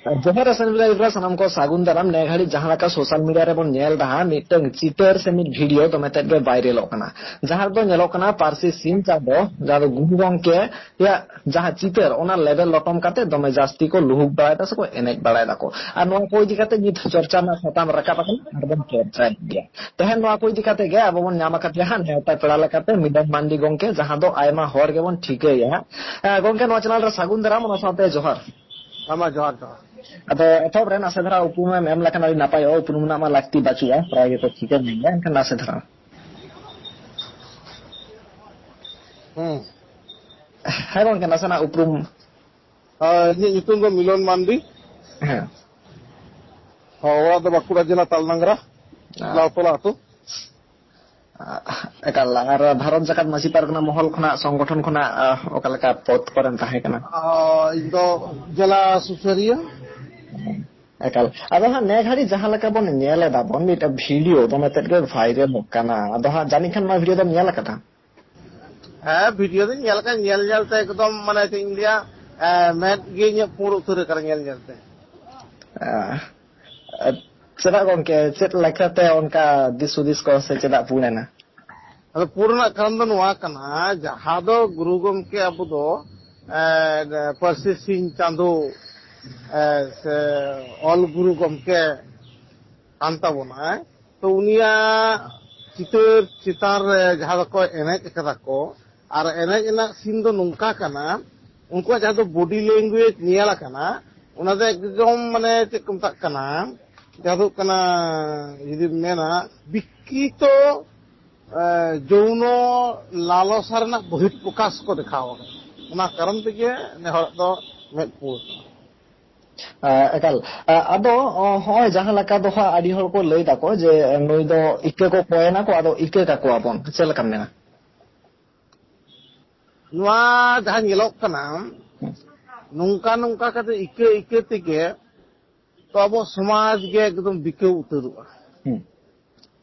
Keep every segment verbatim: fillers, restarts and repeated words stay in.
ᱡᱚᱦᱟᱨ ᱟᱥᱟᱱ ᱵᱮᱲᱟ ᱨᱮ ᱥᱟᱱᱟᱢ ᱠᱚ ᱥᱟᱹᱜᱩᱱ ᱫᱟᱨᱟᱢ᱾ ᱱᱮ ᱜᱷᱟᱹᱲᱤᱡ ᱡᱟᱦᱟᱸ ᱞᱮᱠᱟ ᱥᱳᱥᱟᱞ ᱢᱤᱰᱤᱭᱟ ᱨᱮᱵᱚᱱ ᱧᱮᱞ ᱮᱫᱟ ᱦᱟᱸᱜ, ᱢᱤᱫᱴᱟᱝ ᱪᱤᱛᱟᱹᱨ ᱥᱮ ᱢᱤᱫ ᱵᱷᱤᱰᱤᱭᱳ ᱫᱚᱢᱮ ᱛᱮᱫ ᱜᱮ ᱵᱷᱟᱭᱨᱟᱞᱚᱜ ᱠᱟᱱᱟ, ᱡᱟᱦᱟᱸ ᱨᱮᱫᱚ ᱧᱮᱞᱚᱜ ᱠᱟᱱᱟ ᱯᱟᱹᱨᱥᱤ ᱥᱤᱧ ᱪᱟᱸᱫᱚ, ᱡᱟᱦᱟᱸ ᱫᱚ ᱜᱩᱨᱩ ᱜᱚᱢᱠᱮ ᱭᱟᱜ ᱡᱟᱦᱟᱸ ᱪᱤᱛᱟᱹᱨ, ᱚᱱᱟ ᱞᱮᱵᱮᱞ ᱞᱚᱴᱚᱢ ᱠᱟᱛᱮ ᱫᱚᱢᱮ ᱡᱟᱹᱥᱛᱤ ᱠᱚ ᱞᱩᱦᱩᱠ ᱵᱟᱲᱟᱭ ᱫᱟ ᱥᱮ ᱠᱚ ᱮᱱᱮᱡ ᱵᱟᱲᱟᱭ ᱫᱟᱠᱚ᱾ ᱟᱨ ᱱᱚᱣᱟ ᱠᱚ ᱤᱫᱤ ᱠᱟᱛᱮ ᱱᱤᱛ ᱪᱚᱨᱪᱟ ᱨᱮᱱᱟᱜ ᱥᱟᱛᱟᱢ ᱨᱟᱠᱟᱵ ᱟᱠᱟᱱᱟ, ᱟᱨ ᱵᱚᱱ ᱪᱚᱨᱪᱟᱭᱮᱫ ᱜᱮᱭᱟ᱾ ᱛᱮᱦᱮᱧ ᱱᱚᱣᱟ ᱠᱚ ᱤᱫᱤ ᱠᱟᱛᱮ ᱜᱮ ᱟᱵᱚ ᱵᱚᱱ ᱧᱟᱢ ᱟᱠᱟᱫᱮᱭᱟ ᱦᱟᱸᱜ ᱱᱮᱣᱛᱟ ᱯᱮᱲᱟ ᱞᱮᱠᱟᱛᱮ ᱢᱤᱞᱚᱱ ᱢᱟᱱᱰᱤ ᱜᱚᱢᱠᱮ, ᱡᱟᱦᱟᱸ ᱫᱚ ᱟᱭᱢᱟ ᱦᱚᱲ ᱜᱮᱵᱚᱱ ᱴᱷᱤᱠᱟᱹᱭᱟ ᱦᱟᱸᱜ᱾ ᱮ, ᱜᱚᱢᱠᱮ, ᱱᱚᱣᱟ ᱪᱮᱱᱮᱞ ᱨᱮ ᱥᱟᱹᱜᱩᱱ ᱫᱟᱨᱟᱢ, ᱚᱱᱟ ᱥᱟᱶᱛᱮ ᱡᱚᱦᱟᱨ᱾ ᱦᱮᱸ ᱢᱟ, ᱡᱚᱦᱟᱨ, ᱡᱚᱦᱟᱨ᱾ ᱟᱫᱚ ᱮᱛᱚᱦᱚᱵ ᱨᱮ ᱱᱟᱥᱮ ᱫᱷᱟᱨᱟ ᱩᱯᱨᱩᱢ ᱮᱢ ᱮᱢ ᱞᱮᱠᱷᱟᱱ ᱟᱹᱰᱤ ᱱᱟᱯᱟᱭᱚᱜᱼᱟ᱾ ᱩᱯᱨᱩᱢ ᱨᱮᱱᱟᱜ ᱢᱟ ᱞᱟᱹᱠᱛᱤ ᱵᱟᱹᱪᱩᱜᱼᱟ, ᱯᱨᱟᱭ ᱜᱮᱠᱚ ᱴᱷᱤᱠᱟᱹ ᱢᱮᱭᱟ, ᱮᱱᱠᱷᱟᱱ ᱱᱟᱥᱮ ᱫᱷᱟᱨᱟ᱾ ᱦᱩᱸ᱾ ᱦᱮᱸ ᱜᱚᱢᱠᱮ, ᱱᱟᱥᱮᱱᱟᱜ ᱩᱯᱨᱩᱢ᱾ ᱦᱮᱸ, ᱤᱧᱟᱹᱜ ᱧᱩᱛᱩᱢ ᱫᱚ ᱢᱤᱞᱚᱱ ᱢᱟᱱᱰᱤ᱾ ᱦᱮᱸ᱾ ᱦᱚᱸ, ᱚᱲᱟᱜ ᱫᱚ ᱵᱟᱸᱠᱩᱲᱟ ᱡᱮᱞᱟ, ᱛᱟᱞᱰᱟᱝᱨᱟ, ᱟᱪᱪᱷᱟ᱾ ᱞᱟᱣᱛᱚᱞᱟ ᱟᱹᱛᱩ᱾ ᱮᱠᱟᱞ᱾ ᱟᱨ ᱵᱷᱟᱨᱚᱛ ᱡᱟᱠᱟᱛ ᱢᱟᱹᱡᱷᱤ ᱯᱟᱨᱜᱟᱱᱟ ᱢᱚᱦᱚᱞ ᱠᱷᱚᱱᱟᱜ, ᱥᱚᱝᱜᱚᱴᱷᱚᱱ ᱠᱷᱚᱱᱟᱜ, ᱟᱦ, ᱚᱠᱟ ᱞᱮᱠᱟ ᱯᱚᱫᱽ ᱠᱚᱨᱮᱢ ᱛᱟᱦᱮᱸ ᱠᱟᱱᱟ? ᱚ, ᱤᱧ ᱫᱚ ᱡᱮᱞᱟ ᱥᱩᱥᱟᱹᱨᱤᱭᱟᱹ᱾ ᱮᱠᱟᱞ᱾ ᱟᱫᱚ ᱦᱟᱸᱜ ᱱᱮ ᱜᱷᱟᱹᱲᱤᱡ ᱡᱟᱦᱟᱸ ᱞᱮᱠᱟ ᱵᱚᱱ ᱧᱮᱞ ᱮᱫᱟ ᱵᱚᱱ, ᱢᱤᱫᱴᱟᱝ ᱵᱷᱤᱰᱤᱭᱳ ᱫᱚᱢᱮ ᱛᱮᱫ ᱜᱮ ᱵᱷᱟᱭᱨᱟᱞᱚᱜ ᱠᱟᱱᱟ᱾ ᱟᱫᱚ ᱦᱟᱸᱜ ᱡᱟᱹᱱᱤᱡ ᱠᱷᱟᱱ ᱱᱚᱣᱟ ᱵᱷᱤᱰᱤᱭᱳ ᱫᱚᱢ ᱧᱮᱞ ᱟᱠᱟᱫᱟ? ᱦᱮᱸ, ᱵᱷᱤᱰᱤᱭᱳ ᱫᱚᱧ ᱧᱮᱞ ᱟᱠᱟᱫ, ᱧᱮᱞ ᱧᱮᱞ ᱛᱮ ᱮᱠᱫᱚᱢ, ᱢᱟᱱᱮ, ᱪᱮᱫ ᱤᱧ ᱞᱟᱹᱭᱟ, ᱮ, ᱢᱮᱫ ᱜᱮ ᱤᱧᱟᱹᱜ ᱯᱩᱸᱲ ᱩᱛᱟᱹᱨ ᱟᱠᱟᱱᱟ ᱧᱮᱞ ᱧᱮᱞ ᱛᱮ᱾ ᱟᱦ, ᱪᱮᱫᱟᱜ ᱜᱚᱢᱠᱮ, ᱪᱮᱫ ᱞᱮᱠᱟᱛᱮ ᱚᱱᱠᱟ ᱫᱤᱥ ᱦᱩᱫᱤᱥ ᱠᱚ ᱥᱮ ᱪᱮᱫᱟᱜ ᱯᱩᱸᱲ ᱮᱱᱟ? ᱟᱫᱚ ᱯᱩᱸᱲ ᱨᱮᱱᱟᱜ ᱠᱟᱨᱚᱱ ᱫᱚ ᱱᱚᱣᱟ ᱠᱟᱱᱟ, ᱡᱟᱦᱟᱸ ᱫᱚ ᱜᱩᱨᱩ ᱜᱚᱢᱠᱮ ᱟᱵᱚ ᱫᱚ, ᱮ, ᱯᱟᱹᱨᱥᱤ ᱥᱤᱧ ᱪᱟᱸᱫᱳ, ᱮ, ᱥᱮ ᱚᱞ ᱜᱩᱨᱩ ᱜᱚᱢᱠᱮ ᱠᱟᱱ ᱛᱟᱵᱚᱱᱟᱭ, ᱛᱚ ᱩᱱᱤᱭᱟᱜ ᱪᱤᱛᱟᱹᱨ ᱪᱮᱛᱟᱱ ᱨᱮ ᱡᱟᱦᱟᱸ ᱫᱚᱠᱚ ᱮᱱᱮᱡ ᱠᱟᱫᱟ ᱠᱚ, ᱟᱨ ᱮᱱᱮᱡ ᱨᱮᱱᱟᱜ ᱥᱤᱱ ᱫᱚ ᱱᱚᱝᱠᱟ ᱠᱟᱱᱟ, ᱩᱱᱠᱩᱣᱟᱜ ᱡᱟᱦᱟᱸ ᱫᱚ ᱵᱚᱰᱤ ᱞᱮᱝᱜᱩᱭᱮᱡᱽ ᱧᱮᱞ ᱟᱠᱟᱱᱟ, ᱚᱱᱟ ᱫᱚ ᱮᱠᱫᱚᱢ, ᱢᱟᱱᱮ, ᱪᱮᱫ ᱠᱚ ᱢᱮᱛᱟᱜ ᱠᱟᱱᱟ, ᱡᱟᱦᱟᱸ ᱫᱚ ᱦᱩᱭᱩᱜ ᱠᱟᱱᱟ, ᱡᱩᱫᱤᱢ ᱢᱮᱱᱟ, ᱵᱤᱠᱨᱤᱛᱚ, ᱮ, ᱡᱳᱣᱱᱚ ᱞᱟᱞᱚᱥᱟ ᱨᱮᱱᱟᱜ ᱵᱚᱦᱤᱨ ᱯᱨᱚᱠᱟᱥ ᱠᱚ ᱫᱮᱠᱷᱟᱣ ᱟᱠᱟᱫᱟ᱾ ᱚᱱᱟ ᱠᱟᱨᱚᱱ ᱛᱮᱜᱮ ᱱᱮ ᱦᱚᱲᱟᱜ ᱫᱚ ᱢᱮᱫ ᱯᱩᱲ᱾ ᱮ, ᱮᱠᱟᱞ᱾ ᱮ, ᱟᱫᱚ, ᱚ, ᱦᱚᱸᱜᱼᱚᱭ ᱡᱟᱦᱟᱸ ᱞᱮᱠᱟ ᱫᱚ ᱦᱟᱸᱜ ᱟᱹᱰᱤ ᱦᱚᱲ ᱠᱚ ᱞᱟᱹᱭ ᱫᱟᱠᱚ ᱡᱮ ᱱᱩᱭ ᱫᱚ ᱤᱠᱟᱹ ᱠᱚ ᱠᱚᱭᱮᱱᱟ ᱠᱚ, ᱟᱫᱚ ᱤᱠᱟᱹ ᱠᱟᱠᱚᱣᱟ ᱵᱚᱱ, ᱪᱮᱫ ᱞᱮᱠᱟᱢ ᱢᱮᱱᱟ? ᱱᱚᱣᱟ ᱡᱟᱦᱟᱸ ᱧᱮᱞᱚᱜ ᱠᱟᱱᱟ, ᱦᱩᱸ᱾ ᱱᱚᱝᱠᱟ ᱱᱚᱝᱠᱟ ᱠᱟᱛᱮ ᱤᱠᱟᱹ ᱤᱠᱟᱹ ᱛᱮᱜᱮ ᱛᱚ ᱟᱵᱚ ᱥᱚᱢᱟᱡᱽ ᱜᱮ ᱮᱠᱫᱚᱢ ᱵᱤᱠᱟᱹᱣ ᱩᱛᱟᱹᱨᱚᱜᱼᱟ᱾ ᱦᱩᱸ᱾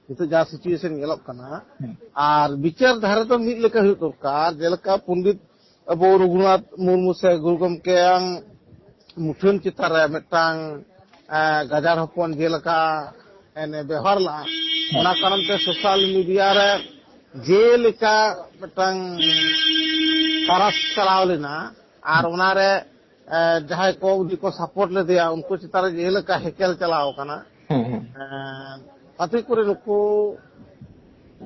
ᱱᱤᱛᱚᱜ ᱡᱟᱦᱟᱸ situation ᱧᱮᱞᱚᱜ ᱠᱟᱱᱟ, ᱦᱩᱸ᱾ ᱟᱨ ᱵᱤᱪᱟᱹᱨ ᱫᱷᱟᱨᱟ ᱫᱚ ᱢᱤᱫ ᱞᱮᱠᱟ ᱦᱩᱭᱩᱜ ᱫᱚᱨᱠᱟᱨ, ᱡᱮᱞᱮᱠᱟ ᱯᱚᱱᱰᱤᱛ ᱟᱵᱚ ᱨᱚᱜᱷᱩᱱᱟᱛᱷ ᱢᱩᱨᱢᱩ ᱥᱮ ᱜᱩᱨᱩ ᱜᱚᱢᱠᱮᱭᱟᱝ ᱢᱩᱴᱷᱟᱹᱱ ᱪᱮᱛᱟᱱ ᱨᱮ ᱢᱤᱫᱴᱟᱝ, ᱮ, ᱜᱟᱡᱟᱲ ᱦᱚᱯᱚᱱ ᱡᱮᱞᱮᱠᱟ ᱮ ᱵᱮᱣᱦᱟᱨ ᱞᱟᱜᱼᱟ, ᱚᱱᱟ ᱠᱟᱨᱚᱱ ᱛᱮ ᱥᱳᱥᱟᱞ ᱢᱤᱰᱤᱭᱟ ᱨᱮ ᱡᱮᱞᱮᱠᱟ ᱢᱤᱫᱴᱟᱝ ᱛᱟᱨᱟᱥ ᱪᱟᱞᱟᱣ ᱞᱮᱱᱟ, ᱟᱨ ᱚᱱᱟᱨᱮ, ᱮ, ᱡᱟᱦᱟᱸᱭ ᱠᱚ ᱩᱱᱤ ᱠᱚ ᱥᱟᱯᱳᱨᱴ ᱞᱮᱫᱮᱭᱟ, ᱩᱱᱠᱩ ᱪᱮᱛᱟᱱ ᱨᱮ ᱡᱮᱞᱮᱠᱟ ᱦᱮᱠᱮᱞ ᱪᱟᱞᱟᱣ ᱟᱠᱟᱱᱟ᱾ ᱦᱩᱸ, ᱦᱩᱸ᱾ ᱮ, ᱯᱟᱛᱤ ᱠᱚᱨᱮ ᱱᱩᱠᱩ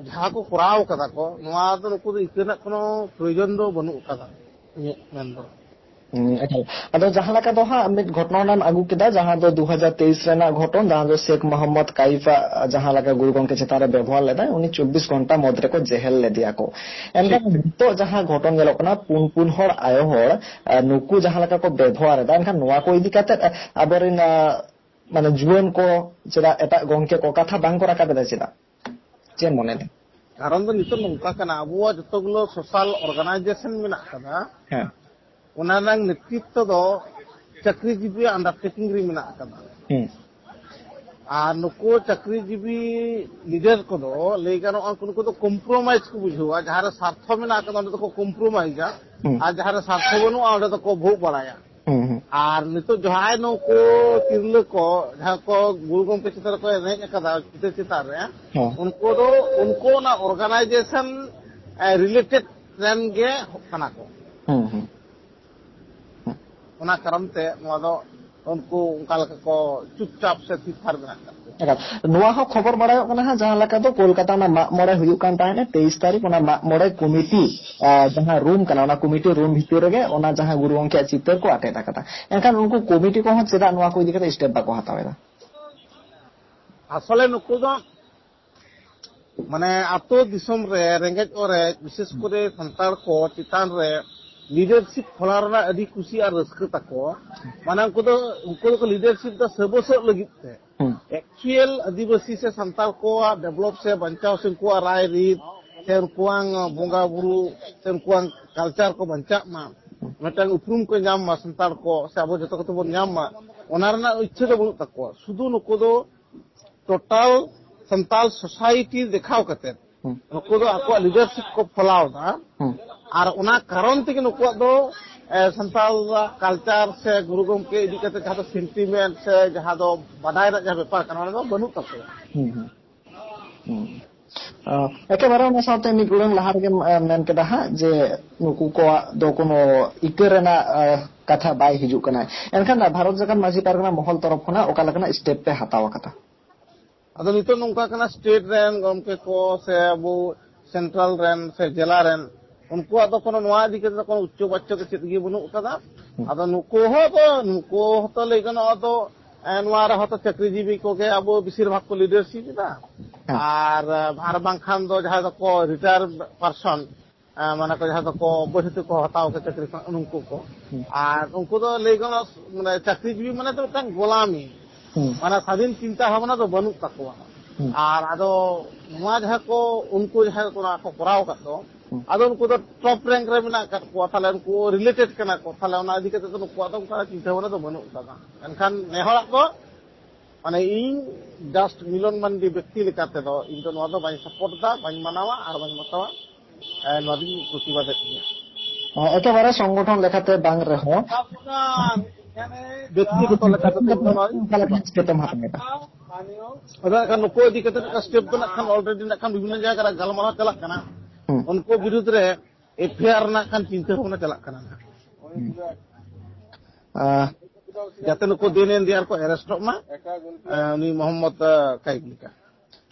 ᱡᱟᱦᱟᱸ ᱠᱚ ᱠᱚᱨᱟᱣ ᱠᱟᱫᱟ ᱠᱚ, ᱱᱚᱣᱟ ᱫᱚ ᱱᱩᱠᱩ ᱫᱚ ᱤᱠᱟᱹ ᱨᱮᱱᱟᱜ ᱠᱳᱱᱳ ᱯᱨᱚᱭᱳᱡᱚᱱ ᱫᱚ ᱵᱟᱹᱱᱩᱜ ᱟᱠᱟᱫᱟ, ᱤᱧᱟᱹᱜ ᱢᱮᱱ ᱫᱚ᱾ ᱦᱩᱸ, ᱮᱠᱟᱞ᱾ ᱟᱫᱚ ᱡᱟᱦᱟᱸ ᱞᱮᱠᱟ ᱫᱚ ᱦᱟᱸᱜ ᱢᱤᱫ ᱜᱷᱚᱴᱚᱱᱟᱢ ᱟᱹᱜᱩ ᱠᱮᱫᱟ, ᱡᱟᱦᱟᱸ ᱫᱚ ᱫᱩ ᱦᱟᱡᱟᱨ ᱛᱮᱭᱤᱥ ᱨᱮᱱᱟᱜ ᱜᱷᱚᱴᱚᱱ, ᱡᱟᱦᱟᱸ ᱫᱚ ᱥᱮᱠᱷ ᱢᱚᱦᱚᱢᱢᱚᱫ ᱠᱟᱭᱤᱯᱟᱜ ᱡᱟᱦᱟᱸ ᱞᱮᱠᱟ ᱜᱩᱨᱩ ᱜᱚᱢᱠᱮ ᱪᱮᱛᱟᱱ ᱨᱮ ᱵᱮᱵᱚᱦᱟᱨ ᱞᱮᱫᱟᱭ, ᱩᱱᱤ ᱪᱚᱵᱵᱤᱥ ᱜᱷᱚᱱᱴᱟ ᱢᱚᱫᱽ ᱨᱮᱠᱚ ᱡᱮᱦᱮᱞ ᱞᱮᱫᱮᱭᱟ ᱠᱚ᱾ ᱮᱱᱠᱷᱟᱱ ᱴᱷᱤᱠ᱾ ᱱᱤᱛᱚᱜ ᱡᱟᱦᱟᱸ ᱜᱷᱚᱴᱚᱱ ᱧᱮᱞᱚᱜ ᱠᱟᱱᱟ, ᱯᱩᱱ ᱯᱩᱱ ᱦᱚᱲ ᱟᱭᱳ ᱦᱚᱲ, ᱟᱨ ᱱᱩᱠᱩ ᱡᱟᱦᱟᱸ ᱞᱮᱠᱟ ᱠᱚ ᱵᱮᱵᱚᱦᱟᱨ ᱮᱫᱟ, ᱮᱱᱠᱷᱟᱱ ᱱᱚᱣᱟ ᱠᱚ ᱤᱫᱤ ᱠᱟᱛᱮ, ᱟᱨ ᱟᱵᱚᱨᱮᱱ, ᱟᱨ, ᱢᱟᱱᱮ ᱡᱩᱣᱟᱹᱱ ᱠᱚ ᱪᱮᱫᱟᱜ ᱮᱴᱟᱜ ᱜᱚᱢᱠᱮ ᱠᱚ ᱠᱟᱛᱷᱟ ᱵᱟᱝ ᱠᱚ ᱨᱟᱠᱟᱵ ᱮᱫᱟ ᱪᱮᱫᱟᱜ? ᱪᱮᱫ ᱮᱢ ᱢᱚᱱᱮᱭᱮᱫᱟ? ᱠᱟᱨᱚᱱ ᱫᱚ ᱱᱤᱛᱚᱜ ᱱᱚᱝᱠᱟ ᱠᱟᱱᱟ, ᱟᱵᱚᱣᱟᱜ ᱡᱚᱛᱚ ᱜᱩᱞᱳ ᱥᱳᱥᱟᱞ ᱚᱨᱜᱟᱱᱟᱭᱡᱮᱥᱚᱱ ᱢᱮᱱᱟᱜ ᱟᱠᱟᱫᱟ, ᱦᱮᱸ᱾ ᱚᱱᱟ ᱨᱮᱱᱟᱜ ᱱᱮᱛᱨᱤᱛᱛᱚ ᱫᱚ ᱪᱟᱹᱠᱨᱤᱡᱤᱵᱤ ᱟᱱᱰᱟᱨᱴᱮᱠᱤᱝ ᱨᱮ ᱢᱮᱱᱟᱜ ᱟᱠᱟᱫᱟ᱾ ᱦᱩᱸ᱾ ᱟᱨ ᱱᱩᱠᱩ ᱪᱟᱹᱠᱨᱤᱡᱤᱵᱤ ᱞᱤᱰᱟᱨ ᱠᱚᱫᱚ ᱞᱟᱹᱭ ᱜᱟᱱᱚᱜᱼᱟ, ᱩᱱᱠᱩ ᱱᱩᱠᱩ ᱫᱚ ᱠᱚᱢᱯᱨᱳᱢᱟᱭᱤᱡᱽ ᱠᱚ ᱵᱩᱡᱷᱟᱹᱣᱟ᱾ ᱡᱟᱦᱟᱸ ᱨᱮ ᱥᱟᱨᱛᱷᱚ ᱢᱮᱱᱟᱜ ᱟᱠᱟᱫᱟ, ᱚᱸᱰᱮ ᱫᱚᱠᱚ ᱠᱚᱢᱯᱨᱳᱢᱟᱭᱤᱡᱟ, ᱦᱩᱸ᱾ ᱟᱨ ᱡᱟᱦᱟᱸ ᱨᱮ ᱥᱟᱨᱛᱷᱚ ᱵᱟᱹᱱᱩᱜᱼᱟ, ᱚᱸᱰᱮ ᱫᱚᱠᱚ ᱵᱷᱳᱜ ᱵᱟᱲᱟᱭᱟ᱾ ᱦᱩᱸ, ᱦᱩᱸ᱾ ᱟᱨ ᱱᱤᱛᱚᱜ ᱡᱟᱦᱟᱸᱭ ᱱᱩᱠᱩ ᱛᱤᱨᱞᱟᱹ ᱠᱚ, ᱡᱟᱦᱟᱸ ᱠᱚ ᱜᱩᱨᱩ ᱜᱚᱢᱠᱮ ᱪᱮᱛᱟᱱ ᱨᱮᱠᱚ ᱮᱱᱮᱡ ᱟᱠᱟᱫᱟ ᱪᱤᱛᱟᱹᱨ ᱪᱮᱛᱟᱱ ᱨᱮ, ᱦᱮᱸ᱾ ᱩᱱᱠᱩ ᱫᱚ, ᱩᱱᱠᱩ ᱚᱱᱟ ᱚᱨᱜᱟᱱᱟᱭᱡᱮᱥᱚᱱ, ᱮ, ᱨᱤᱞᱮᱴᱮᱰ ᱨᱮᱱ ᱜᱮ ᱠᱟᱱᱟ ᱠᱚ᱾ ᱦᱩᱸ, ᱦᱩᱸ᱾ ᱚᱱᱟ ᱠᱟᱨᱚᱱ ᱛᱮ ᱱᱚᱣᱟ ᱫᱚ ᱩᱱᱠᱩ ᱚᱱᱠᱟ ᱞᱮᱠᱟ ᱠᱚ ᱪᱩᱯᱪᱟᱯ ᱥᱮ ᱛᱷᱤᱨ ᱛᱷᱟᱨ ᱢᱮᱱᱟᱜ ᱟᱠᱟᱫ ᱠᱚᱣᱟ᱾ ᱮᱠᱟᱞ᱾ ᱱᱚᱣᱟ ᱦᱚᱸ ᱠᱷᱚᱵᱚᱨ ᱵᱟᱲᱟᱭᱚᱜ ᱠᱟᱱᱟ ᱦᱟᱸᱜ, ᱡᱟᱦᱟᱸ ᱞᱮᱠᱟ ᱫᱚ ᱠᱳᱞᱠᱟᱛᱟ ᱚᱱᱟ ᱢᱟᱜ ᱢᱚᱬᱮ ᱦᱩᱭᱩᱜ ᱠᱟᱱ ᱛᱟᱦᱮᱸᱱᱟ, ᱛᱮᱭᱤᱥ ᱛᱟᱹᱨᱤᱠᱷ, ᱚᱱᱟ ᱢᱟᱜ ᱢᱚᱬᱮ ᱠᱚᱢᱤᱴᱤ, ᱟᱸ, ᱡᱟᱦᱟᱸ ᱨᱩᱢ ᱠᱟᱱᱟ, ᱚᱱᱟ ᱠᱚᱢᱤᱴᱤ ᱨᱩᱢ ᱵᱷᱤᱛᱤᱨ ᱨᱮᱜᱮ ᱚᱱᱟ ᱡᱟᱦᱟᱸ ᱜᱩᱨᱩ ᱜᱚᱢᱠᱮᱭᱟᱜ ᱪᱤᱛᱟᱹᱨ ᱠᱚ ᱟᱴᱮᱫ ᱟᱠᱟᱫᱟ᱾ ᱮᱱᱠᱷᱟᱱ ᱩᱱᱠᱩ ᱠᱚᱢᱤᱴᱤ ᱠᱚᱦᱚᱸ ᱪᱮᱫᱟᱜ ᱱᱚᱣᱟ ᱠᱚ ᱤᱫᱤ ᱠᱟᱛᱮ ᱥᱴᱮᱯ ᱵᱟᱠᱚ ᱦᱟᱛᱟᱣ ᱮᱫᱟ? ᱟᱥᱚᱞᱮ ᱱᱩᱠᱩ ᱫᱚ ᱢᱟᱱᱮ ᱟᱛᱳ ᱫᱤᱥᱚᱢ ᱨᱮ ᱨᱮᱸᱜᱮᱡ ᱚᱨᱮᱡ, ᱵᱤᱥᱮᱥ ᱠᱚᱨᱮ ᱥᱟᱱᱛᱟᱲ ᱠᱚ ᱪᱮᱛᱟᱱ ᱨᱮ ᱞᱤᱰᱟᱨᱥᱤᱯ ᱯᱷᱚᱞᱟᱣ ᱨᱮᱱᱟᱜ ᱟᱹᱰᱤ ᱠᱩᱥᱤ ᱟᱨ ᱨᱟᱹᱥᱠᱟᱹ ᱛᱟᱠᱚ᱾ ᱢᱟᱱᱮ ᱩᱱᱠᱩ ᱫᱚ, ᱩᱱᱠᱩ ᱫᱚᱠᱚ ᱞᱤᱰᱟᱨᱥᱤᱯ ᱫᱚ ᱥᱟᱹᱵᱟᱹᱥᱚᱜ ᱞᱟᱹᱜᱤᱫ ᱛᱮ᱾ ᱦᱩᱸ᱾ ᱮᱠᱪᱩᱭᱮᱞ ᱟᱹᱫᱤᱵᱟᱹᱥᱤ ᱥᱮ ᱥᱟᱱᱛᱟᱲ ᱠᱚᱣᱟᱜ ᱰᱮᱵᱷᱞᱚᱯ ᱥᱮ ᱵᱟᱧᱪᱟᱣ ᱥᱮ ᱩᱱᱠᱩᱣᱟᱜ ᱨᱟᱭ ᱨᱤᱛ ᱥᱮ ᱩᱱᱠᱩᱣᱟᱜ ᱵᱚᱸᱜᱟ ᱵᱩᱨᱩ ᱥᱮ ᱩᱱᱠᱩᱣᱟᱜ ᱠᱟᱞᱪᱟᱨ ᱠᱚ ᱵᱟᱧᱪᱟᱜ ᱢᱟ, ᱢᱤᱫᱴᱟᱝ ᱩᱯᱨᱩᱢ ᱠᱚ ᱧᱟᱢ ᱢᱟ ᱥᱟᱱᱛᱟᱲ ᱠᱚ, ᱥᱮ ᱟᱵᱚ ᱡᱚᱛᱚ ᱠᱚᱛᱮ ᱵᱚᱱ ᱧᱟᱢ ᱢᱟ, ᱚᱱᱟ ᱨᱮᱱᱟᱜ ᱤᱪᱪᱷᱟᱹ ᱫᱚ ᱵᱟᱹᱱᱩᱜ ᱛᱟᱠᱚᱣᱟ᱾ ᱥᱩᱫᱷᱩ ᱱᱩᱠᱩ ᱫᱚ ᱴᱳᱴᱟᱞ ᱥᱟᱱᱛᱟᱲ ᱥᱳᱥᱟᱭᱴᱤ ᱫᱮᱠᱷᱟᱣ ᱠᱟᱛᱮ ᱦᱩᱸ᱾ ᱱᱩᱠᱩ ᱫᱚ ᱟᱠᱚᱣᱟᱜ ᱞᱤᱰᱟᱨᱥᱤᱯ ᱠᱚ ᱯᱷᱚᱞᱟᱣ ᱮᱫᱟ᱾ ᱦᱩᱸ᱾ ᱟᱨ ᱚᱱᱟ ᱠᱟᱨᱚᱱ ᱛᱮᱜᱮ ᱱᱩᱠᱩᱣᱟᱜ ᱫᱚ ᱥᱟᱱᱛᱟᱲᱟᱜ ᱠᱟᱞᱪᱟᱨ ᱥᱮ ᱜᱩᱨᱩ ᱜᱚᱢᱠᱮ ᱤᱫᱤ ᱠᱟᱛᱮ ᱡᱟᱦᱟᱸ ᱫᱚ ᱥᱮᱱᱴᱤᱢᱮᱱᱴ ᱥᱮ ᱡᱟᱦᱟᱸ ᱫᱚ ᱵᱟᱰᱟᱭ ᱨᱮᱱᱟᱜ ᱡᱟᱦᱟᱸ ᱵᱮᱯᱟᱨ ᱠᱟᱱᱟ, ᱚᱱᱟ ᱫᱚ ᱵᱟᱹᱱᱩᱜ ᱛᱟᱠᱚᱣᱟ᱾ ᱦᱩᱸ, ᱦᱩᱸ᱾ ᱦᱩᱸ᱾ ᱚ, ᱮᱠᱮᱵᱟᱨᱮ ᱚᱱᱟ ᱥᱟᱶᱛᱮ ᱢᱤᱫ ᱩᱰᱟᱹᱝ ᱞᱟᱦᱟ ᱨᱮᱜᱮᱢ, ᱮ, ᱢᱮᱱ ᱠᱮᱫᱟ ᱦᱟᱸᱜ ᱡᱮ ᱱᱩᱠᱩ ᱠᱚᱣᱟᱜ ᱫᱚ ᱠᱳᱱᱳ ᱤᱠᱟᱹ ᱨᱮᱱᱟᱜ, ᱮ, ᱠᱟᱛᱷᱟ ᱵᱟᱭ ᱦᱤᱡᱩᱜ ᱠᱟᱱᱟ᱾ ᱮᱱᱠᱷᱟᱱ ᱵᱷᱟᱨᱚᱛ ᱡᱟᱠᱟᱛ ᱢᱟᱹᱡᱷᱤ ᱯᱟᱨᱜᱟᱱᱟ ᱢᱚᱦᱚᱞ ᱛᱚᱨᱚᱯ ᱠᱷᱚᱱᱟᱜ ᱚᱠᱟ ᱞᱮᱠᱟᱱᱟᱜ ᱥᱴᱮᱯ ᱯᱮ ᱦᱟᱛᱟᱣ ᱟᱠᱟᱫᱟ? ᱟᱫᱚ ᱱᱤᱛᱚᱜ ᱱᱚᱝᱠᱟ ᱠᱟᱱᱟ, ᱥᱴᱮᱴ ᱨᱮᱱ ᱜᱚᱢᱠᱮ ᱠᱚ ᱥᱮ ᱟᱵᱚ ᱥᱮᱱᱴᱨᱟᱞ ᱨᱮᱱ ᱥᱮ ᱡᱮᱞᱟ ᱨᱮᱱ, ᱩᱱᱠᱩᱣᱟᱜ ᱫᱚ ᱠᱳᱱᱳ ᱱᱚᱣᱟ ᱤᱫᱤ ᱠᱟᱛᱮ ᱫᱚ ᱠᱳᱱᱳ ᱩᱪᱪᱚ ᱵᱟᱪᱪᱚ ᱫᱚ ᱪᱮᱫ ᱜᱮ ᱵᱟᱹᱱᱩᱜ ᱟᱠᱟᱫᱟ᱾ ᱦᱩᱸ᱾ ᱟᱫᱚ ᱱᱩᱠᱩ ᱦᱚᱸ ᱫᱚ, ᱱᱩᱠᱩ ᱦᱚᱸᱛᱚ ᱞᱟᱹᱭ ᱜᱟᱱᱚᱜᱼᱟ ᱫᱚ, ᱮ, ᱱᱚᱣᱟ ᱨᱮᱦᱚᱸ ᱛᱚ ᱪᱟᱹᱠᱨᱤᱡᱤᱵᱤ ᱠᱚᱜᱮ ᱟᱵᱚ ᱵᱮᱥᱤᱨ ᱵᱷᱟᱜᱽ ᱠᱚ ᱞᱤᱰᱟᱨᱥᱤᱯ ᱮᱫᱟ᱾ ᱦᱮᱸ᱾ ᱟᱨ, ᱟᱨ ᱵᱟᱝᱠᱷᱟᱱ ᱫᱚ ᱡᱟᱦᱟᱸᱭ ᱫᱚᱠᱚ ᱨᱤᱴᱟᱭᱟᱨ ᱯᱟᱨᱥᱚᱱ, ᱮ, ᱢᱟᱱᱮ ᱠᱚ ᱡᱟᱦᱟᱸ ᱫᱚᱠᱚ ᱵᱟᱹᱭ ᱛᱮᱠᱚ ᱦᱟᱛᱟᱣ ᱠᱚ ᱪᱟᱹᱠᱨᱤ ᱠᱷᱚᱱ, ᱩᱱᱠᱩ ᱠᱚ᱾ ᱦᱩᱸ᱾ ᱟᱨ ᱩᱱᱠᱩ ᱫᱚ ᱞᱟᱹᱭ ᱜᱟᱱᱚᱜᱼᱟ, ᱢᱟᱱᱮ ᱪᱟᱹᱠᱨᱤᱡᱤᱵᱤ ᱢᱟᱱᱮ ᱫᱚ ᱢᱤᱫᱴᱟᱝ ᱜᱳᱞᱟᱢᱤ᱾ ᱦᱩᱸ᱾ ᱢᱟᱱᱮ ᱥᱟᱫᱷᱤᱱ ᱪᱤᱱᱛᱟ ᱵᱷᱟᱵᱱᱟ ᱫᱚ ᱵᱟᱹᱱᱩᱜ ᱛᱟᱠᱚᱣᱟ᱾ ᱦᱩᱸ᱾ ᱟᱨ ᱟᱫᱚ ᱱᱚᱣᱟ ᱡᱟᱦᱟᱸ ᱠᱚ, ᱩᱱᱠᱩ ᱡᱟᱦᱟᱸ ᱠᱚ ᱚᱱᱟ ᱠᱚ ᱠᱚᱨᱟᱣ ᱟᱠᱟᱫ ᱫᱚ, ᱦᱩᱸ᱾ ᱟᱫᱚ ᱩᱱᱠᱩ ᱫᱚ ᱴᱚᱯ ᱨᱮᱝᱠ ᱨᱮ ᱢᱮᱱᱟᱜ ᱟᱠᱟᱫ ᱠᱚᱣᱟ, ᱛᱟᱦᱞᱮ ᱩᱱᱠᱩ ᱨᱤᱞᱮᱴᱮᱰ ᱠᱟᱱᱟ ᱠᱚ, ᱛᱟᱦᱞᱮ ᱚᱱᱟ ᱤᱫᱤ ᱠᱟᱛᱮ ᱫᱚ ᱱᱩᱠᱩᱣᱟᱜ ᱫᱚ ᱚᱱᱠᱟ ᱪᱤᱱᱛᱟᱹ ᱵᱷᱟᱵᱱᱟ ᱫᱚ ᱵᱟᱹᱱᱩᱜ ᱟᱠᱟᱫᱟ᱾ ᱢᱮᱱᱠᱷᱟᱱ ᱱᱮ ᱦᱚᱲᱟᱜ ᱫᱚ, ᱢᱟᱱᱮ, ᱤᱧ ᱡᱟᱥᱴ ᱢᱤᱞᱚᱱ ᱢᱟᱱᱰᱤ ᱵᱮᱠᱛᱤ ᱞᱮᱠᱟ ᱛᱮᱫᱚ ᱤᱧ ᱫᱚ ᱱᱚᱣᱟ ᱫᱚ ᱵᱟᱹᱧ ᱥᱟᱯᱳᱨᱴ ᱫᱟ, ᱵᱟᱹᱧ ᱢᱟᱱᱟᱣᱟ ᱟᱨ ᱵᱟᱹᱧ ᱵᱟᱛᱟᱣᱟ᱾ ᱮ, ᱱᱚᱣᱟ ᱫᱚᱧ ᱯᱨᱚᱛᱤᱵᱟᱫᱮᱫ ᱜᱮᱭᱟ᱾ ᱚ, ᱮᱠᱮᱵᱟᱨᱮ ᱥᱚᱝᱜᱚᱴᱷᱚᱱ ᱞᱮᱠᱟᱛᱮ ᱵᱟᱝ ᱨᱮᱦᱚᱸ ᱵᱮᱠᱛᱤᱜᱚᱛᱚ ᱞᱮᱠᱟᱛᱮ ᱤᱧ ᱫᱚ ᱱᱚᱣᱟ ᱚᱠᱟ ᱞᱮᱠᱟᱱ ᱥᱴᱮᱯ ᱮᱢ ᱦᱟᱛᱟᱣ ᱮᱫᱟ? ᱟᱫᱚ ᱱᱟᱜ ᱠᱷᱟᱱ ᱱᱩᱠᱩ ᱤᱫᱤ ᱠᱟᱛᱮ ᱢᱤᱫᱴᱟᱝ ᱥᱴᱮᱯ ᱫᱚ ᱱᱟᱜ ᱠᱷᱟᱱ ᱚᱞᱨᱮᱰᱤ ᱱᱟᱜ ᱠᱷᱟᱱ ᱵᱤᱵᱷᱤᱱᱱᱚ ᱡᱟᱭᱜᱟ ᱨᱮ ᱜᱟᱞᱢᱟᱨᱟᱣ ᱪᱟᱞᱟᱜ ᱠᱟᱱᱟ᱾ ᱦᱩᱸ᱾ ᱩᱱᱠᱩ ᱵᱤᱨᱩᱫᱽ ᱨᱮ ᱮᱯᱷ ᱟᱭ ᱟᱨ ᱨᱮᱱᱟᱜ ᱠᱷᱟᱱ ᱪᱤᱱᱛᱟᱹ ᱵᱷᱟᱵᱽᱱᱟ ᱪᱟᱞᱟᱜ ᱠᱟᱱᱟ ᱱᱟᱜ᱾ ᱦᱩᱸ᱾ ᱟᱸ, ᱡᱟᱛᱮ ᱱᱩᱠᱩ ᱫᱤᱱ ᱮᱱ ᱫᱤᱭᱟᱨ ᱠᱚ ᱮᱨᱮᱥᱴᱚᱜ ᱢᱟ, ᱟᱸ, ᱩᱱᱤ ᱢᱚᱦᱚᱢᱢᱚᱫᱽ, ᱟᱸ, ᱠᱟᱭᱤᱢ ᱞᱮᱠᱟ᱾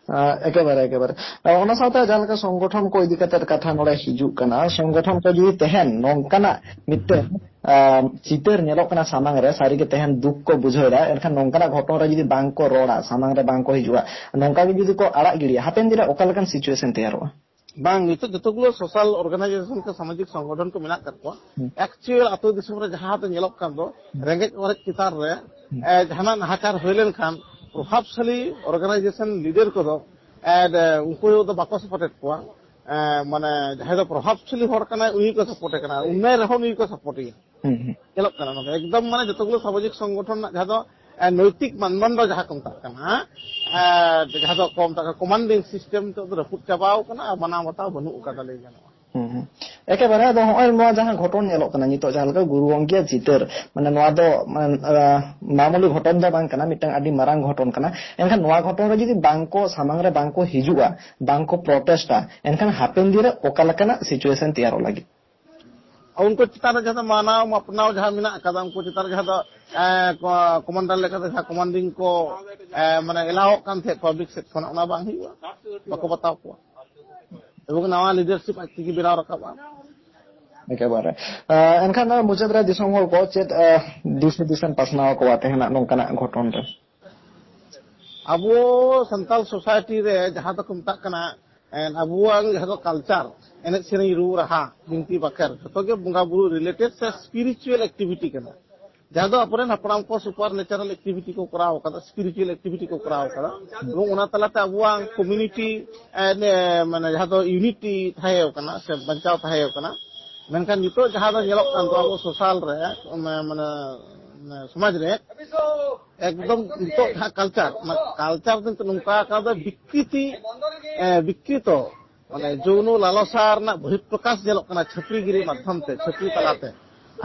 ᱟᱸ, ᱮᱠᱮᱵᱟᱨᱮ, ᱮᱠᱮᱵᱟᱨᱮ᱾ ᱟᱸ, ᱚᱱᱟ ᱥᱟᱶᱛᱮ ᱡᱟᱦᱟᱸ ᱞᱮᱠᱟ ᱥᱚᱝᱜᱚᱴᱷᱚᱱ ᱠᱚ ᱤᱫᱤ ᱠᱟᱛᱮ ᱠᱟᱛᱷᱟ ᱱᱚᱰᱮ ᱦᱤᱡᱩᱜ ᱠᱟᱱᱟ, ᱥᱚᱝᱜᱚᱴᱷᱚᱱ ᱠᱚ ᱡᱩᱫᱤ ᱛᱟᱦᱮᱱ ᱱᱚᱝᱠᱟᱱᱟᱜ ᱢᱤᱫᱴᱮᱱ, ᱟᱸ, ᱪᱤᱛᱟᱹᱨ ᱧᱮᱞᱚᱜ ᱠᱟᱱᱟ ᱥᱟᱢᱟᱝ ᱨᱮ, ᱥᱟᱹᱨᱤᱜᱮ ᱛᱟᱦᱮᱱ ᱫᱩᱠ ᱠᱚ ᱵᱩᱡᱷᱟᱹᱣ ᱮᱫᱟ, ᱮᱱᱠᱷᱟᱱ ᱱᱚᱝᱠᱟᱱᱟᱜ ᱜᱷᱚᱴᱚᱱ ᱨᱮ ᱡᱩᱫᱤ ᱵᱟᱝ ᱠᱚ ᱨᱚᱲᱟ, ᱥᱟᱢᱟᱝ ᱨᱮ ᱵᱟᱝ ᱠᱚ ᱦᱤᱡᱩᱜᱼᱟ, ᱱᱚᱝᱠᱟ ᱜᱮ ᱡᱩᱫᱤ ᱠᱚ ᱟᱲᱟᱜ ᱜᱤᱰᱤᱭᱟ, ᱦᱟᱯᱮᱱ ᱫᱤᱱ ᱨᱮ ᱚᱠᱟ ᱞᱮᱠᱟᱱ ᱥᱤᱪᱩᱭᱮᱥᱚᱱ ᱛᱮᱭᱟᱨᱚᱜᱼᱟ? ᱵᱟᱝ, ᱱᱤᱛᱚᱜ ᱡᱚᱛᱚᱜᱩᱞᱳ ᱥᱳᱥᱟᱞ ᱚᱨᱜᱟᱱᱟᱭᱡᱮᱥᱚᱱ ᱠᱚ, ᱥᱟᱢᱟᱡᱤᱠ ᱥᱚᱝᱜᱚᱴᱷᱚᱱ ᱠᱚ ᱢᱮᱱᱟᱜ ᱟᱠᱟᱫ ᱠᱚᱣᱟ, ᱦᱩᱸ᱾ ᱮᱠᱪᱩᱭᱟᱞ ᱟᱹᱛᱩ ᱫᱤᱥᱚᱢ ᱨᱮ ᱡᱟᱦᱟᱸ ᱫᱚ ᱧᱮᱞᱚᱜ ᱠᱟᱱ ᱫᱚ, ᱦᱩᱸ᱾ ᱨᱮᱸᱜᱮᱡ ᱚᱨᱮᱡ ᱪᱮᱛᱟᱱ ᱨᱮ, ᱦᱩᱸ᱾ ᱮ, ᱡᱟᱦᱟᱱᱟᱜ ᱱᱟᱦᱟᱪᱟᱨ ᱦᱩᱭ ᱞᱮᱱᱠᱷᱟᱱ ᱯᱨᱚᱵᱷᱟᱵᱽᱥᱟᱞᱤ ᱚᱨᱜᱟᱱᱟᱭᱡᱮᱥᱚᱱ ᱞᱤᱰᱟᱨ ᱠᱚᱫᱚ, ᱮ, ᱩᱱᱠᱩ ᱫᱚ ᱵᱟᱠᱚ ᱥᱟᱯᱳᱨᱴᱮᱰ ᱠᱚᱣᱟ᱾ ᱮ, ᱢᱟᱱᱮ ᱡᱟᱦᱟᱸᱭ ᱫᱚ ᱯᱨᱚᱵᱷᱟᱵᱽᱥᱟᱞᱤ ᱦᱚᱲ ᱠᱟᱱᱟᱭ, ᱩᱱᱤ ᱜᱮᱠᱚ ᱥᱟᱯᱳᱨᱴᱮ ᱠᱟᱱᱟ, ᱩᱱᱱᱚᱭ ᱨᱮᱦᱚᱸ ᱩᱱᱤ ᱜᱮᱠᱚ ᱥᱟᱯᱳᱨᱴᱮᱭᱟ᱾ ᱦᱩᱸ, ᱦᱩᱸ᱾ ᱧᱮᱞᱚᱜ ᱠᱟᱱᱟ ᱱᱚᱰᱮ ᱮᱠᱫᱚᱢ ᱢᱟᱱᱮ ᱡᱚᱛᱚᱜᱩᱞᱳ ᱥᱟᱢᱟᱡᱤᱠ ᱥᱚᱝᱜᱚᱴᱷᱚᱱ ᱨᱮᱱᱟᱜ ᱡᱟᱦᱟᱸ ᱫᱚ, ᱮ, ᱱᱳᱭᱛᱤᱠ ᱢᱟᱱᱫᱚᱱᱰᱚ ᱡᱟᱦᱟᱸ ᱠᱚ ᱢᱮᱛᱟᱜ ᱠᱟᱱᱟ, ᱮ, ᱡᱟᱦᱟᱸ ᱫᱚ ᱠᱚ ᱢᱮᱛᱟᱜ ᱠᱟᱱᱟ ᱠᱚᱢᱟᱱᱰᱤᱝ ᱥᱤᱥᱴᱮᱢ, ᱱᱤᱛᱚᱜ ᱫᱚ ᱨᱟᱹᱯᱩᱫ ᱪᱟᱵᱟᱣ ᱠᱟᱱᱟ ᱟᱨ ᱢᱟᱱᱟᱣ ᱵᱟᱛᱟᱣ ᱵᱟᱹᱱᱩᱜ ᱟᱠᱟᱫᱟ ᱞᱟᱹᱭ ᱜᱟᱱᱚᱜᱼᱟ᱾ ᱦᱩᱸ, ᱦᱩᱸ᱾ ᱮᱠᱮᱵᱟᱨᱮ᱾ ᱟᱫᱚ ᱦᱚᱸᱜᱼᱚᱭ ᱱᱚᱣᱟ ᱡᱟᱦᱟᱸ ᱜᱷᱚᱴᱚᱱ ᱧᱮᱞᱚᱜ ᱠᱟᱱᱟ ᱱᱤᱛᱚᱜ, ᱡᱟᱦᱟᱸ ᱞᱮᱠᱟ ᱜᱩᱨᱩ ᱜᱚᱢᱠᱮᱭᱟᱜ ᱪᱤᱛᱟᱹᱨ, ᱢᱟᱱᱮ ᱱᱚᱣᱟ ᱫᱚ, ᱢᱟᱱᱮ, ᱟᱸ, ᱢᱟᱢᱩᱞᱤ ᱜᱷᱚᱴᱚᱱ ᱫᱚ ᱵᱟᱝ ᱠᱟᱱᱟ, ᱢᱤᱫᱴᱟᱝ ᱟᱹᱰᱤ ᱢᱟᱨᱟᱝ ᱜᱷᱚᱴᱚᱱ ᱠᱟᱱᱟ᱾ ᱮᱱᱠᱷᱟᱱ ᱱᱚᱣᱟ ᱜᱷᱚᱴᱚᱱ ᱨᱮ ᱡᱩᱫᱤ ᱵᱟᱝ ᱠᱚ ᱥᱟᱢᱟᱝ ᱨᱮ ᱵᱟᱝ ᱠᱚ ᱦᱤᱡᱩᱜᱼᱟ, ᱵᱟᱝ ᱠᱚ ᱯᱨᱚᱴᱮᱥᱴᱟ, ᱮᱱᱠᱷᱟᱱ ᱦᱟᱯᱮᱱ ᱫᱤᱱ ᱨᱮ ᱚᱠᱟ ᱞᱮᱠᱟᱱᱟᱜ situation ᱛᱮᱭᱟᱨᱚᱜ ᱞᱟᱹᱜᱤᱫ? ᱩᱱᱠᱩ ᱪᱮᱛᱟᱱ ᱨᱮ ᱡᱟᱦᱟᱸ ᱫᱚ ᱢᱟᱱᱟᱣ ᱢᱟᱯᱱᱟᱣ ᱡᱟᱦᱟᱸ ᱢᱮᱱᱟᱜ ᱟᱠᱟᱫᱟ, ᱩᱱᱠᱩ ᱪᱮᱛᱟᱱ ᱨᱮ ᱡᱟᱦᱟᱸ ᱫᱚ, ᱮ, ᱠᱚ-, ᱠᱚᱢᱟᱱᱰᱟᱨ ᱞᱮᱠᱟᱛᱮ ᱡᱟᱦᱟᱸ ᱠᱚᱢᱟᱱᱰᱤᱝ ᱠᱚ, ᱮ, ᱢᱟᱱᱮ, ᱮᱞᱟᱣᱚᱜ ᱠᱟᱱ ᱛᱟᱦᱮᱸᱫ ᱯᱟᱵᱽᱞᱤᱠ ᱥᱮᱫ ᱠᱷᱚᱱᱟᱜ, ᱚᱱᱟ ᱵᱟᱝ ᱦᱩᱭᱩᱜᱼᱟ, ᱵᱟᱠᱚ ᱵᱟᱛᱟᱣ ᱠᱚᱣᱟ᱾ ᱮᱵᱚᱝ ᱱᱟᱣᱟ ᱞᱤᱰᱟᱨᱥᱤᱯ ᱟᱡ ᱛᱮᱜᱮ ᱵᱮᱱᱟᱣ ᱨᱟᱠᱟᱵᱼᱟ᱾ ᱮᱠᱮᱵᱟᱨᱮ᱾ ᱮ, ᱮᱱᱠᱷᱟᱱ ᱱᱚᱣᱟ ᱢᱩᱪᱟᱹᱫ ᱨᱮ ᱫᱤᱥᱚᱢ ᱦᱚᱲ ᱠᱚ ᱪᱮᱫ, ᱮ, ᱫᱤᱥ ᱦᱩᱫᱤᱥ ᱮᱢ ᱯᱟᱥᱱᱟᱣ ᱟᱠᱚᱣᱟ ᱛᱮᱦᱮᱧᱟᱜ ᱱᱚᱝᱠᱟᱱᱟᱜ ᱜᱷᱚᱴᱚᱱ ᱨᱮ? ᱟᱵᱚ ᱥᱟᱱᱛᱟᱞ ᱥᱳᱥᱟᱭᱴᱤ ᱨᱮ ᱡᱟᱦᱟᱸ ᱫᱚᱠᱚ ᱢᱮᱛᱟᱜ ᱠᱟᱱᱟ, ᱮᱸ, ᱟᱵᱚᱣᱟᱜ ᱡᱟᱦᱟᱸ ᱫᱚ ᱠᱟᱞᱪᱟᱨ, ᱮᱱᱮᱡ ᱥᱮᱨᱮᱧ, ᱨᱩ ᱨᱟᱦᱟ, ᱵᱤᱱᱛᱤ ᱵᱟᱠᱷᱮᱬ, ᱡᱷᱚᱛᱚ ᱜᱮ ᱵᱚᱸᱜᱟ ᱵᱩᱨᱩ ᱨᱤᱞᱮᱴᱮᱰ ᱥᱮ ᱥᱯᱤᱨᱤᱪᱩᱣᱟᱞ ᱮᱠᱴᱤᱵᱷᱤᱴᱤ ᱠᱟᱱᱟ᱾ ᱡᱟᱦᱟᱸ ᱫᱚ ᱟᱵᱚᱨᱮᱱ ᱦᱟᱯᱲᱟᱢ ᱠᱚ ᱥᱩᱯᱟᱨ ᱱᱮᱪᱟᱨᱟᱞ ᱮᱠᱴᱤᱵᱷᱤᱴᱤ ᱠᱚ ᱠᱚᱨᱟᱣ ᱟᱠᱟᱫᱟ, ᱥᱯᱤᱨᱤᱪᱩᱣᱟᱞ ᱮᱠᱴᱤᱵᱷᱤᱴᱤ ᱠᱚ ᱠᱚᱨᱟᱣ ᱟᱠᱟᱫᱟ, ᱮᱵᱚᱝ ᱚᱱᱟ ᱛᱟᱞᱟᱛᱮ ᱟᱵᱚᱣᱟᱜ ᱠᱚᱢᱤᱭᱩᱱᱤᱴᱤ, ᱮ, ᱱᱮ-, ᱢᱟᱱᱮ ᱡᱟᱦᱟᱸ ᱫᱚ ᱭᱩᱱᱤᱴᱤ ᱛᱟᱦᱮᱸ ᱠᱟᱱᱟ ᱥᱮ ᱵᱟᱧᱪᱟᱣ ᱛᱟᱦᱮᱸ ᱠᱟᱱᱟ᱾ ᱢᱮᱱᱠᱷᱟᱱ ᱱᱤᱛᱚᱜ ᱡᱟᱦᱟᱸ ᱫᱚ ᱧᱮᱞᱚᱜ ᱠᱟᱱ ᱫᱚ ᱟᱵᱚ ᱥᱳᱥᱟᱞ ᱨᱮ, ᱢᱟᱱᱮ, ᱢᱟᱱᱮ, ᱢᱟᱱᱮ ᱥᱚᱢᱟᱡᱽ ᱨᱮ ᱮᱠᱫᱚᱢ ᱱᱤᱛᱚᱜ ᱡᱟᱦᱟᱸ ᱠᱟᱞᱪᱟᱨ, ᱚᱱᱟ ᱠᱟᱞᱪᱟᱨ ᱫᱚ ᱱᱤᱛᱚᱜ ᱱᱚᱝᱠᱟ ᱟᱠᱟᱱᱟ ᱫᱚ ᱵᱤᱠᱨᱤᱛᱤ, ᱮ, ᱵᱤᱠᱨᱤᱛᱚ, ᱢᱟᱱᱮ ᱡᱳᱣᱱᱚ ᱞᱟᱞᱚᱥᱟ ᱨᱮᱱᱟᱜ ᱵᱚᱦᱤᱨᱯᱨᱚᱠᱟᱥ ᱧᱮᱞᱚᱜ ᱠᱟᱱᱟ ᱪᱷᱟᱹᱯᱨᱤᱜᱤᱨᱤ ᱢᱟᱫᱽᱫᱷᱚᱢ ᱛᱮ, ᱪᱷᱟᱹᱯᱨᱤ ᱛᱟᱞᱟᱛᱮ᱾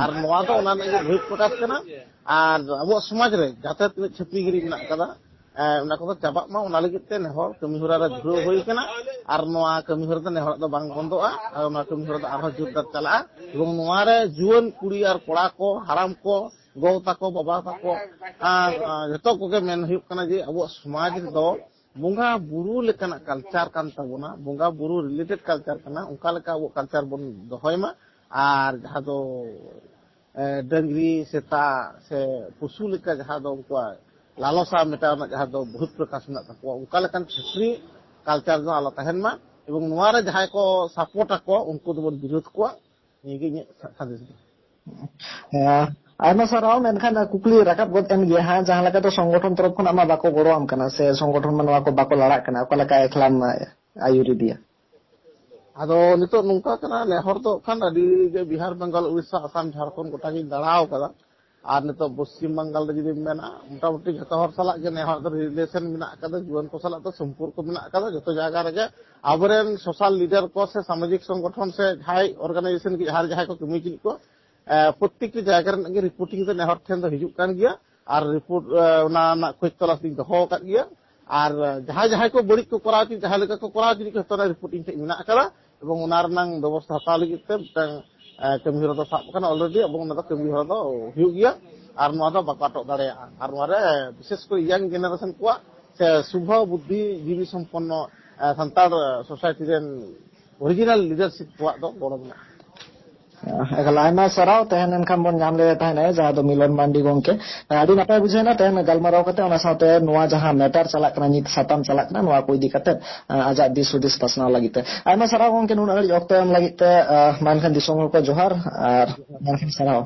ᱟᱨ ᱱᱚᱣᱟ ᱫᱚ ᱚᱱᱟ ᱨᱮᱱᱟᱜ ᱜᱮ ᱵᱚᱦᱤᱨᱯᱨᱚᱠᱟᱥ ᱠᱟᱱᱟ᱾ ᱟᱨ ᱟᱵᱚᱣᱟᱜ ᱥᱚᱢᱟᱡᱽ ᱨᱮ ᱡᱟᱛᱮ ᱛᱤᱱᱟᱹᱜ ᱪᱷᱟᱹᱯᱨᱤᱜᱤᱨᱤ ᱢᱮᱱᱟᱜ ᱠᱟᱫᱟ, ᱮ, ᱚᱱᱟ ᱠᱚᱫᱚ ᱪᱟᱵᱟᱜ ᱢᱟ, ᱚᱱᱟ ᱞᱟᱹᱜᱤᱫ ᱛᱮ ᱱᱮᱦᱚᱨ ᱠᱟᱹᱢᱤ ᱦᱚᱨᱟ ᱨᱮ ᱫᱷᱩᱨᱟᱹᱣ ᱦᱩᱭ ᱠᱟᱱᱟ᱾ ᱟᱨ ᱱᱚᱣᱟ ᱠᱟᱹᱢᱤ ᱦᱚᱨᱟ ᱫᱚ ᱱᱮᱦᱚᱨᱟᱜ ᱫᱚ ᱵᱟᱝ ᱵᱚᱱᱫᱚᱜᱼᱟ᱾ ᱟᱨ ᱚᱱᱟ ᱠᱟᱹᱢᱤ ᱦᱚᱨᱟ ᱫᱚ ᱟᱨᱦᱚᱸ ᱡᱳᱨᱫᱟᱨ ᱪᱟᱞᱟᱜᱼᱟ᱾ ᱮᱵᱚᱝ ᱱᱚᱣᱟ ᱨᱮ ᱡᱩᱣᱟᱹᱱ ᱠᱩᱲᱤ ᱟᱨ ᱠᱚᱲᱟ ᱠᱚ, ᱦᱟᱲᱟᱢ ᱠᱚ, ᱜᱚ ᱛᱟᱠᱚ, ᱵᱟᱵᱟ ᱛᱟᱠᱚ, ᱟᱨ, ᱟᱨ ᱡᱷᱚᱛᱚ ᱠᱚᱜᱮ ᱢᱮᱱ ᱦᱩᱭᱩᱜ ᱠᱟᱱᱟ ᱡᱮ ᱟᱵᱚᱣᱟᱜ ᱥᱚᱢᱟᱡᱽ ᱨᱮᱫᱚ ᱵᱚᱸᱜᱟ ᱵᱩᱨᱩ ᱞᱮᱠᱟᱱᱟᱜ ᱠᱟᱞᱪᱟᱨ ᱠᱟᱱ ᱛᱟᱵᱚᱱᱟ, ᱵᱚᱸᱜᱟ ᱵᱩᱨᱩ ᱨᱤᱞᱮᱴᱮᱰ ᱠᱟᱞᱪᱟᱨ ᱠᱟᱱᱟ, ᱚᱱᱠᱟ ᱞᱮᱠᱟ ᱟᱵᱚ ᱠᱟᱞᱪᱟᱨ ᱵᱚᱱ ᱫᱚᱦᱚᱭ ᱢᱟ᱾ ᱟᱨ ᱡᱟᱦᱟᱸ ᱫᱚ, ᱮ, ᱰᱟᱹᱝᱨᱤ, ᱥᱮᱛᱟ ᱥᱮ ᱯᱚᱥᱩ ᱞᱮᱠᱟ ᱡᱟᱦᱟᱸ ᱫᱚ ᱩᱱᱠᱩᱣᱟᱜ ᱞᱟᱞᱚᱥᱟ ᱢᱮᱴᱟᱣ ᱨᱮᱱᱟᱜ ᱡᱟᱦᱟᱸ ᱫᱚ ᱵᱚᱦᱩᱛ ᱯᱨᱚᱠᱟᱥ ᱢᱮᱱᱟᱜ ᱛᱟᱠᱚᱣᱟ, ᱚᱱᱠᱟ ᱞᱮᱠᱟᱱ ᱪᱷᱟᱹᱯᱨᱤ ᱠᱟᱞᱪᱟᱨ ᱫᱚ ᱟᱞᱚ ᱛᱟᱦᱮᱱ ᱢᱟ᱾ ᱮᱵᱚᱝ ᱱᱚᱣᱟ ᱨᱮ ᱡᱟᱦᱟᱸᱭ ᱠᱚ ᱥᱟᱯᱳᱨᱴ ᱟᱠᱚ, ᱩᱱᱠᱩ ᱫᱚᱵᱚᱱ ᱵᱤᱨᱳᱫ ᱠᱚᱣᱟ᱾ ᱱᱤᱭᱟᱹ ᱜᱮ ᱤᱧᱟᱹᱜ ᱥᱟ-, ᱥᱟᱸᱫᱮᱥ ᱫᱚ᱾ ᱦᱮᱸ, ᱟᱭᱢᱟ ᱥᱟᱨᱦᱟᱣ᱾ ᱢᱮᱱᱠᱷᱟᱱ ᱠᱩᱠᱞᱤ ᱨᱟᱠᱟᱵ ᱜᱚᱫ ᱮᱱ ᱜᱮᱭᱟ ᱦᱟᱸᱜ, ᱡᱟᱦᱟᱸ ᱞᱮᱠᱟ ᱫᱚ ᱥᱚᱝᱜᱚᱴᱷᱚᱱ ᱛᱚᱨᱚᱯ ᱠᱷᱚᱱᱟᱜ ᱢᱟ ᱵᱟᱠᱚ ᱜᱚᱲᱚ ᱟᱢ ᱠᱟᱱᱟ ᱥᱮ ᱥᱚᱝᱜᱚᱴᱷᱚᱱ ᱢᱟ ᱱᱚᱣᱟ ᱠᱚ ᱵᱟᱠᱚ ᱞᱟᱲᱟᱜ ᱠᱟᱱᱟ, ᱚᱠᱟ ᱞᱮᱠᱟ ᱮᱠᱞᱟᱢ ᱟᱹᱭᱩᱨ ᱤᱫᱤᱭᱟ? ᱟᱫᱚ ᱱᱤᱛᱚᱜ ᱱᱚᱝᱠᱟ ᱠᱟᱱᱟ, ᱱᱮ ᱦᱚᱲ ᱫᱚ ᱠᱷᱟᱱ ᱟᱹᱰᱤ ᱜᱮ ᱵᱤᱦᱟᱨ, ᱵᱮᱝᱜᱚᱞ, ᱩᱲᱤᱥᱥᱟ, ᱟᱥᱟᱢ, ᱡᱷᱟᱲᱠᱷᱚᱸᱰ ᱜᱚᱴᱟ ᱜᱤᱧ ᱫᱟᱬᱟ ᱟᱠᱟᱫᱟ᱾ ᱟᱨ ᱱᱤᱛᱚᱜ ᱯᱚᱥᱪᱤᱢ ᱵᱟᱝᱜᱟᱞ ᱨᱮ ᱡᱩᱫᱤ ᱢᱮᱱᱟ, ᱢᱚᱴᱟᱢᱩᱴᱤ ᱡᱷᱚᱛᱚ ᱦᱚᱲ ᱥᱟᱞᱟᱜ ᱜᱮ ᱱᱮ ᱦᱚᱲ ᱫᱚ ᱨᱤᱞᱮᱥᱚᱱ ᱢᱮᱱᱟᱜ ᱟᱠᱟᱫᱟ, ᱡᱩᱣᱟᱹᱱ ᱠᱚ ᱥᱟᱞᱟᱜ ᱫᱚ ᱥᱚᱢᱯᱚᱨᱠᱚ ᱢᱮᱱᱟᱜ ᱟᱠᱟᱫᱟ᱾ ᱡᱷᱚᱛᱚ ᱡᱟᱭᱜᱟ ᱨᱮᱜᱮ ᱟᱵᱚᱨᱮᱱ ᱥᱳᱥᱟᱞ ᱞᱤᱰᱟᱨ ᱠᱚ ᱥᱮ ᱥᱟᱢᱟᱡᱤᱠ ᱥᱚᱝᱜᱚᱴᱷᱚᱱ ᱥᱮ ᱡᱟᱦᱟᱸᱭ ᱚᱨᱜᱟᱱᱟᱭᱡᱮᱥᱚᱱ ᱜᱮ, ᱡᱟᱦᱟᱸ ᱨᱮ ᱡᱟᱦᱟᱸᱭ ᱠᱚ ᱠᱟᱹᱢᱤ ᱦᱚᱪᱚᱭᱮᱫ ᱠᱚ, ᱮ, ᱯᱨᱚᱛᱮᱠᱴᱤ ᱡᱟᱭᱜᱟ ᱨᱮᱱᱟᱜ ᱜᱮ ᱨᱤᱯᱳᱨᱴᱤᱝ ᱫᱚ ᱱᱮ ᱦᱚᱲ ᱴᱷᱮᱱ ᱫᱚ ᱦᱤᱡᱩᱜ ᱠᱟᱱ ᱜᱮᱭᱟ᱾ ᱟᱨ ᱨᱤᱯᱳᱨᱴ, ᱮ, ᱚᱱᱟ ᱨᱮᱱᱟᱜ ᱠᱷᱚᱡᱽ ᱛᱚᱞᱟᱥ ᱞᱤᱧ ᱫᱚᱦᱚ ᱟᱠᱟᱫ ᱜᱮᱭᱟ᱾ ᱟᱨ, ᱮ, ᱡᱟᱦᱟᱸᱭ ᱡᱟᱦᱟᱸᱭ ᱠᱚ ᱵᱟᱹᱲᱤᱡ ᱠᱚ ᱠᱚᱨᱟᱣ ᱦᱚᱪᱚᱭᱮᱫ, ᱡᱟᱦᱟᱸ ᱞᱮᱠᱟ ᱠᱚ ᱠᱚᱨᱟᱣ ᱦᱚᱪᱚᱭᱮᱫ, ᱡᱚᱛᱚ ᱨᱮᱱᱟᱜ ᱨᱤᱯᱳᱨᱴ ᱤᱧ ᱴᱷᱮᱱ ᱢᱮᱱᱟᱜ ᱟᱠᱟᱫᱟ᱾ ᱮᱵᱚᱝ ᱚᱱᱟ ᱨᱮᱱᱟᱝ ᱵᱮᱵᱚᱥᱛᱷᱟ ᱦᱟᱛᱟᱣ ᱞᱟᱹᱜᱤᱫ ᱛᱮ ᱢᱤᱫᱴᱟᱝ, ᱮ, ᱠᱟᱹᱢᱤ ᱦᱚᱨᱟ ᱫᱚ ᱥᱟᱵ ᱟᱠᱟᱱᱟ ᱚᱞᱨᱮᱰᱤ, ᱮᱵᱚᱝ ᱚᱱᱟ ᱫᱚ ᱠᱟᱹᱢᱤ ᱦᱚᱨᱟ ᱫᱚ ᱦᱩᱭᱩᱜ ᱜᱮᱭᱟ᱾ ᱟᱨ ᱱᱚᱣᱟ ᱫᱚ ᱵᱟᱠᱚ ᱟᱴᱚᱠ ᱫᱟᱲᱮᱭᱟᱜᱼᱟ᱾ ᱟᱨ ᱱᱚᱣᱟ ᱨᱮ ᱵᱤᱥᱮᱥ ᱠᱚᱨᱮ ᱤᱭᱟᱝ ᱡᱮᱱᱟᱨᱮᱥᱚᱱ ᱠᱚᱣᱟᱜ ᱥᱮ ᱥᱩᱵᱷᱚ ᱵᱩᱫᱽᱫᱷᱤ ᱡᱤᱵᱤ ᱥᱚᱢᱯᱚᱱᱱᱚ, ᱮ, ᱥᱟᱱᱛᱟᱲ, ᱮ, ᱥᱳᱥᱟᱭᱴᱤ ᱨᱮᱱ ᱚᱨᱤᱡᱤᱱᱟᱞ ᱞᱤᱰᱟᱨᱥᱤᱯ ᱠᱚᱣᱟᱜ ᱫᱚ ᱜᱚᱲᱚ ᱢᱮᱱᱟᱜᱼᱟ᱾ ᱮᱠᱟᱞ, ᱟᱭᱢᱟ ᱥᱟᱨᱦᱟᱣ᱾ ᱛᱟᱦᱮᱸ ᱞᱮᱱᱠᱷᱟᱱ ᱵᱚᱱ ᱧᱟᱢ ᱞᱮᱫᱮ ᱛᱟᱦᱮᱱᱟ, ᱡᱟᱦᱟᱸ ᱫᱚ ᱢᱤᱞᱚᱱ ᱢᱟᱱᱰᱤ ᱜᱚᱢᱠᱮ᱾ ᱟᱹᱰᱤ ᱱᱟᱯᱟᱭ ᱵᱩᱡᱷᱟᱹᱣ ᱮᱱᱟ ᱛᱮᱦᱮᱧ ᱜᱟᱞᱢᱟᱨᱟᱣ ᱠᱟᱛᱮ, ᱚᱱᱟ ᱥᱟᱶᱛᱮ ᱱᱚᱣᱟ ᱡᱟᱦᱟᱸ ᱢᱮᱴᱟᱨ ᱪᱟᱞᱟᱜ ᱠᱟᱱᱟ, ᱱᱤᱛ ᱥᱟᱛᱟᱢ ᱪᱟᱞᱟᱜ ᱠᱟᱱᱟ, ᱱᱚᱣᱟ ᱠᱚ ᱤᱫᱤ ᱠᱟᱛᱮ ᱟᱡᱟᱜ ᱫᱤᱥ ᱦᱩᱫᱤᱥ ᱯᱟᱥᱱᱟᱣ ᱞᱟᱹᱜᱤᱫ ᱛᱮ᱾ ᱟᱭᱢᱟ ᱥᱟᱨᱦᱟᱣ ᱜᱚᱢᱠᱮ, ᱱᱩᱱᱟᱹᱜ ᱜᱷᱟᱹᱲᱤᱡ ᱚᱠᱛᱚ ᱮᱢ ᱞᱟᱹᱜᱤᱫ ᱛᱮ᱾ ᱢᱟ ᱮᱱᱠᱷᱟᱱ ᱫᱤᱥᱚᱢ ᱦᱚᱲ ᱠᱚ ᱡᱚᱦᱟᱨ, ᱟᱨ ᱢᱟ ᱮᱱᱠᱷᱟᱱ ᱥᱟᱨᱦᱟᱣ᱾